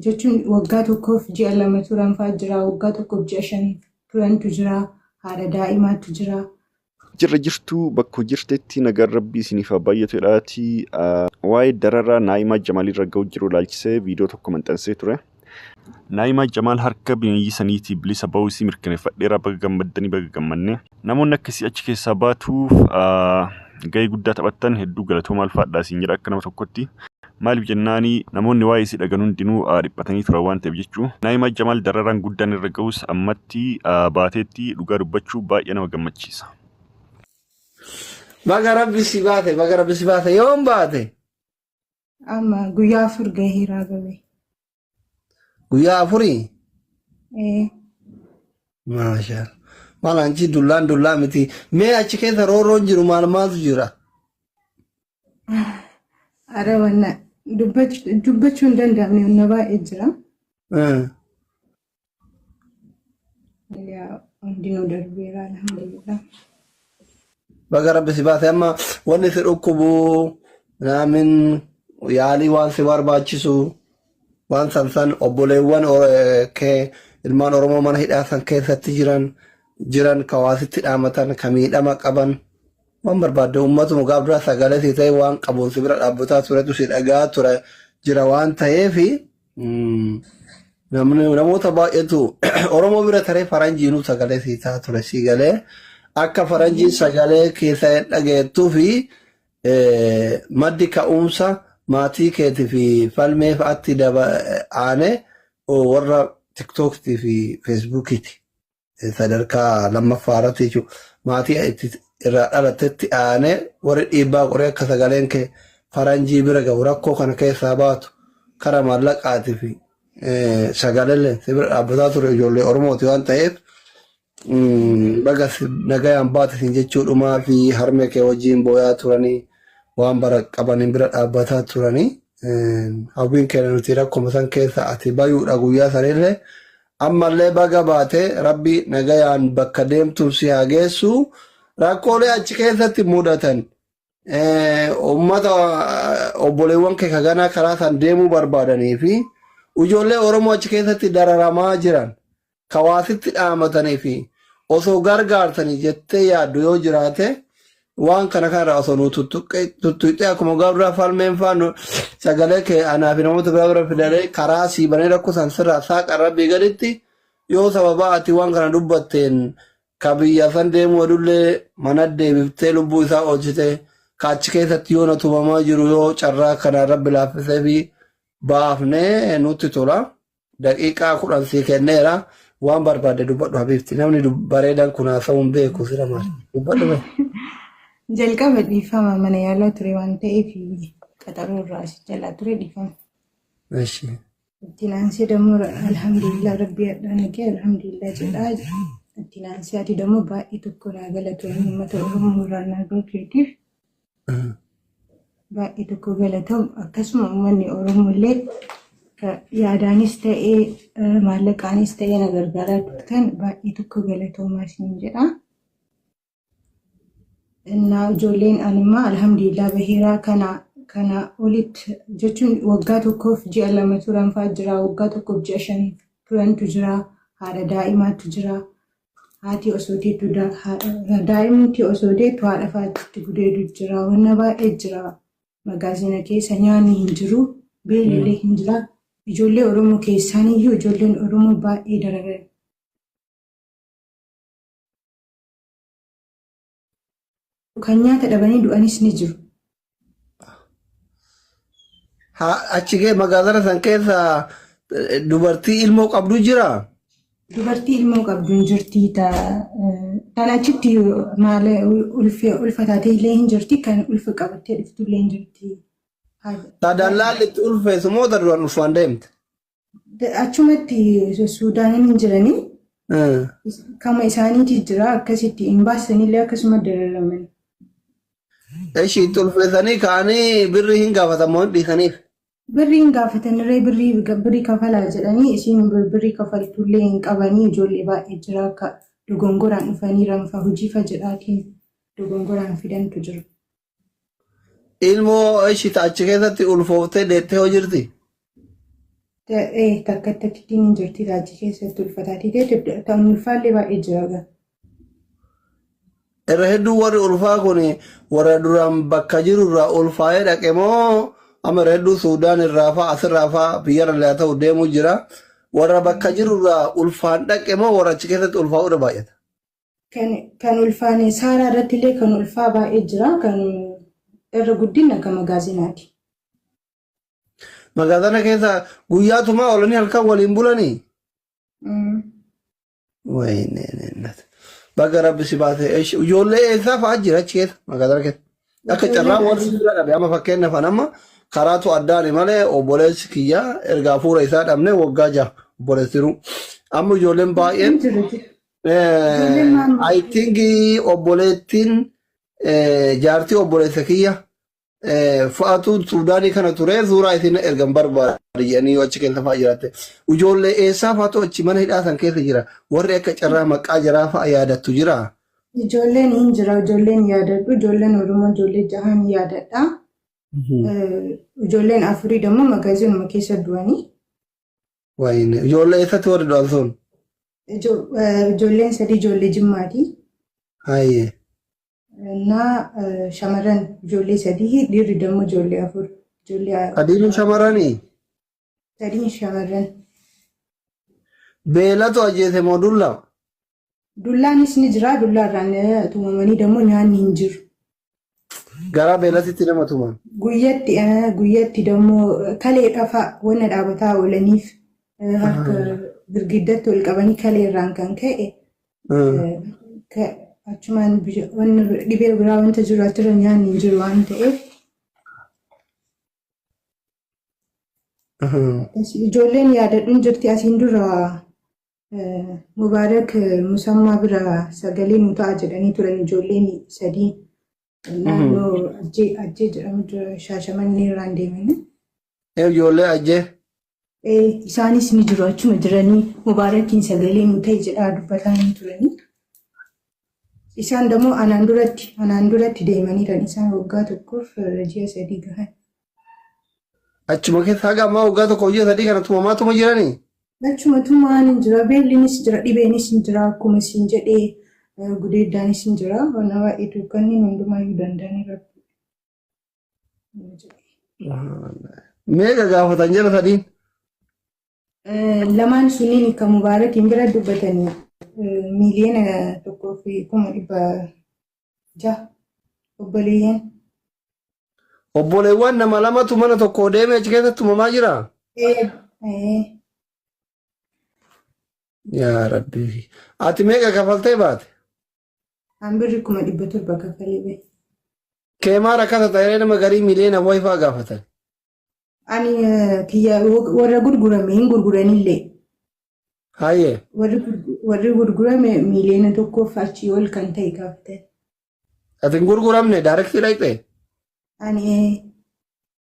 Jechuun waggaa tokkoof ji'a 2 turan fa'aa jira, waggaa tokkoof ji'a 5 turantu jira, haadha daa'imaatu jira. Jirra jirtuu bakka jirtetti nagaan rabbii isiniif haa baay'atu jedhaatii waa'ee dararaa Naa'imaa Jamaal irra ga'u jiru ilaalchisee viidiyoo tokko maxxansee ture. Naa'imaa Jamaal harka bineeyyii saniitii bilisa ba'uu isii mirkaneeffadheera baga gammaddanii baga gammanne. Namoonni akkasii achi keessaa baatuuf gahee guddaa taphattan hedduu galatoomaa ulfaadhaa siin jedha akka nama tokkotti. Maaliif jennaani namoonni waa'ee isii dhagan hundinuu dhiphatanii turan waan ta'eef jechuu. Naa'imaa Jamaal dararaan guddaan irra ga'us ammatti baateetti dhugaa dubbachuu baay'ee nama gammachiisa. Baga rabbi si baate, baga rabbi si baate. Yoom baate? Amma guyyaa 4 gaheeraa gabe. Guyyaa afurii? Ee. Maashaa. Maal anchi dullaan dullaa miti. Mee achi keessa roorroon jiru maal maaltu jira? Ara wanna dubbachuu hin danda'amne wanna baay'ee jira. Yaa hundinuu darbeera alhamdulillah. Baga rabbi si baase amma wanni si dhukkubu naamin yaalii waan si barbaachisu waan san san obboleewwan kee ilmaan Oromoo mana hidhaa san keessatti jiran jiran ka waasitti dhaamatan ka miidhama qaban waan barbaadde ummatuma gaaf dura sagalee si ta'e waan qabuun si bira dhaabbataa turetu si dhagaa ture jira waan ta'eefi Namni namoota baay'eetu Oromoo bira taree faranjiinuu sagalee sii ta'a ture sii galee akka faranjiin sagalee keessa dhageettuu fi maddi ka'umsa maatii keetii fi falmee fa'aatti daba aane warra tiktooktii fi feesbuukiiti. Sadarkaa lammaffaa irratti jechuudha. Maatii itti irraa dhalattetti aanee warri dhiibbaa qoree akka sagaleen kee faranjii bira gahu rakkoo kana keessaa baatu kara maallaqaatii fi sagaleen si bira dhaabbataa ture ijoollee Oromooti waan ta'eef baga nagayaan baate sin jechuudhumaa fi harmee kee wajjin booyaa turanii waan bara qabaniin bira dhaabbataa turanii hawwiin keenya nuti rakkuma san keessa ati bayuudha guyyaa sanillee Ammallee baga baate rabbi nagayaan bakka deemtuuf si haa geessu. Rakkoolee achi keessatti mudatan ummata obboleewwan kee ka ganaa karaa san deemuu barbaadanii fi ijoollee Oromoo achi keessatti dararamaa jiran ka waasitti dhaamatanii fi osoo gargaartanii jettee yaaddu yoo jiraate waan kana kanarraa osoo nu tuttuqxee akkuma gabraa falmeen faan sagalee kee anaa fi namoota biraa bira fidalee karaa sii banee rakkoo san sirraa saaqan rabbii gaditti yoo sababa ati waan kana dubbatteen ka biyya san deemuu hedullee mana deebiftee lubbuu isaa oolchite ka achi keessatti yoo na tumamaa jiru yoo carraa kanaan rabbi laaffisee fi baafnee nutti tola. Daqiiqaa 10 sii kenneera. Waan barbaadde dubbadhu habiibti. Namni bareedaan kun haasa'uu hin beeku sila maali. Dubbadhu mee. Jalqaba dhiifama mana yaalaa ture waan ta'eef qaxaroo irraa as jalaa ture dhiifama. Eshi. Ittiin aansee dammoo alhamdulillah rabbii hadhaa nagee alhamdulillah jedhaa. Ittiin aansee ati dammoo baay'ee tokko naa galatoomii uummata Oromoo irraa naa gahuu keetiif. Baay'ee tokko galatoom akkasuma uummanni Oromoo illee yaadaanis ta'ee maallaqaanis ta'ee na gargaaraa turtan baay'ee tokko galatoomaa isin jedha. Innaa ijoolleen animmaa alhamdulillah baheeraa kana kana olitti jechuun waggaa tokkoof ji'a 2 turan fa'aa jira waggaa tokkoof ji'a 5 turantu jira haadha daa'imaatu jira. Haati osoo deettu daa'imti osoo deettu haadha faatti gudeedu jira. Wanna baay'ee jira. Magaazina keessa nyaanni hin jiru. Beelli hin jira. Ijoollee Oromoo keessaan iyyuu ijoolleen Oromoo baay'ee dararan. Kan nyaata dhabanii du'anis ni jiru. Haa achi kee magaazana san keessa dubartii ilmoo qabdu jira. Dubartii ilmoo qabdu hin jirti. Tan achitti maal ulfa taatee illee hin jirti. Kan ulfa qabattee dhuftu illee hin jirti. Ta dallaalli itti ulfeessu moo ta duraan ulfaan deemte? Achumatti Suudaaniin hin jiranii. Kama isaaniiti jira akkasitti hin baasanillee akkasuma dararaman. Eshi itti ulfeessanii ka'anii birrii hin gaafatan moo hin dhiisaniif? Birrii hin gaafatan irree birrii birrii kafalaa jedhanii isiin birrii kafaltullee hin qabanii ijoollee baay'ee jira akka dogongoraan dhufanii ranfa hojiifa jedhaatiin dogongoraan fidantu jira. Ilmoo eshi ta achi keessatti ulfooftee deettee hoo jirti? Takka takkittiin hin jirti achi keessatti ulfataatii ta'e ta'an ulfaallee baay'ee jira gaa. Irra hedduu warri ulfaa kun warra duraan bakka jiru irraa ulfaa'ee dhaqe moo amma irra hedduu Suudaan irraa fa'a asirraa fa'a biyyarra illee haa ta'u deemuu jira. Warra bakka jiru irraa ulfaan dhaqe moo warra achi keessatti ulfaa'uudha baay'ata? Kan ulfaan saaraa irratti illee kan ulfaa baay'ee jira kan irra guddina kan magaazinaati. Magaazana keessa guyyaatumaa oolanii halkan waliin bulanii? Wayne nennat. Baga rabbi si baase. Ijoollee eessaa fa'aa jira achi keessa magaalaa keessa. Akka carraa warri bira dhabe amma fakkeenyaaf an amma karaatu addaani malee obboleessi kiyya erga hafuura isaa dhabne waggaa jaha obboleessi jiru. Amma ijoolleen baay'een Jiru jiru. Ijoolleen maal I think obboleettiin jaartii obboleessa kiyya Fa'atu Suudaanii kana ture suuraa isin ergan barbaade jedhanii yoo achi keessa fa'a jiraatte. Ijoollee eessaa fa'atu achi mana hidhaa san keessa jira. Warri akka carraa maqaa jaraa fa'a yaadattu jira. Ijoolleen hin jira, ijoolleen yaadadhu, ijoolleen Oromoo ijoollee jahaan yaadadha. Ijoolleen afurii dammoo magaazinuma keessa du'anii. Wayne ijoollee eessatti warri du'an sun? Ijoolleen sadii ijoollee Jimmaati. Hayyee. Naa shamarran ijoollee sadii dhiirri dammoo ijoollee afur. Ijoollee Sadiinuu shamarranii? Sadiin shamarran. Beelatu ajjeese moo dulla? Dullaanis ni jira dullaarraan tumamanii dammoo nyaanni hin jiru. Garaa beelatitti nama tuman. Guyyatti guyyatti dammoo kalee dhafa wanna dhaabataa oolaniif harka girgiddatti ol qabanii kalee irraan kan ka'e Achumaan wanni dhibee biraa wanta jiru achirra nyaanni hin jiru waan ta'eef. Ijoolleen yaadadhuun jirti asiin dura Mubaarak Musammaa bira sagalee nu ta'a jedhanii turan ijoolleen sadii naannoo Ajjee Ajjee jedhamu jira Shaashamannee irraan deemanii. Ijoollee Ajjee. Isaanis ni jiru achuma jiranii Mubaarakiin sagalee nu ta'e jedhaa dubbataa ni turanii. Isaan dammoo anaan duratti anaan duratti deemaniiran isaan waggaa tokkoof ji'a sadii gahan. Achuma keessa haga ammaa waggaa tokkoof ji'a sadii kana tumamaatuma jiranii? Achuma tumaan hin jira beellinis jira dhibeenis hin jira akkuma siin jedhee gudeeddaanis hin jira waan baay'eetu kanneen hundumaayyuu danda'anii rabbi. Meeqa gaafatan jara sadiin? Lamaan sunniin kan Mubaarakiin bira dubbatanii 1,600,000 obboleeyyan. Obboleewwan nama lamatu mana tokko deemee achi keessatti tumamaa jira. Yaa Rabbi. Ati meeqa kafaltee baate? An birri 700,000 kaffalee bahe. Keemaa rakkata ta'ee nama garii miliyoona wayi fa'aa gaafatan. Ani kiyya warra gurgurame hin gurguranillee. Hayyee. Warri gurgurame miliyoona 1f achii ol kan ta'e gaafatan. Ati hin gurguramne daarektii dhaqxe. Ani.